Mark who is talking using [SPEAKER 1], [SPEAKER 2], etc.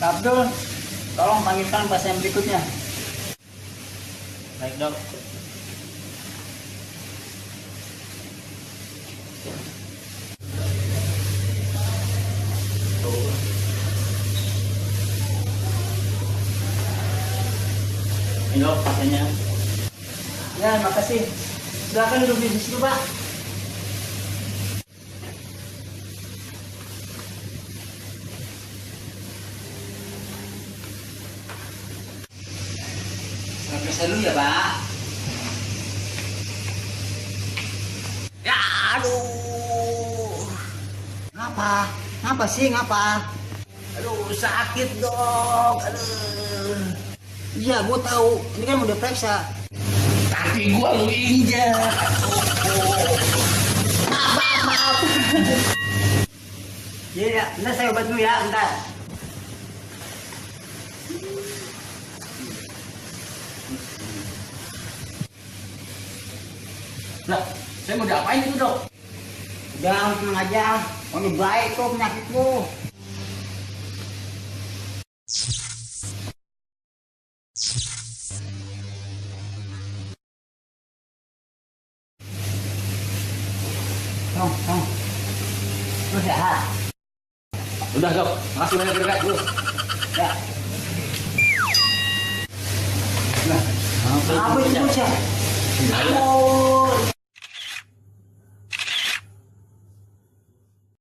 [SPEAKER 1] Abdul, tolong panggilkan pasien berikutnya.
[SPEAKER 2] Baik dok. Ini dok pasiennya.
[SPEAKER 1] Ya, makasih. Silakan duduk di situ, Pak.
[SPEAKER 3] Periksa dulu ya, Pak. Ya, aduh. Ngapa? Ngapa sih, ngapa? Aduh, sakit, Dok. Aduh. Iya, gua tahu. Ini kan udah periksa. Kaki gua lu injek. Maaf. Iya, bentar saya obat dulu ya, bentar.
[SPEAKER 2] Lah, saya mau diapain itu dok?
[SPEAKER 3] Udah, tenang aja. Oh, ini baik kok penyakitmu. Tong. Lu sehat?
[SPEAKER 2] Udah dok, makasih banyak dok.
[SPEAKER 3] Ya. Nah, apa itu bocah?
[SPEAKER 2] Ayo.
[SPEAKER 3] Oh,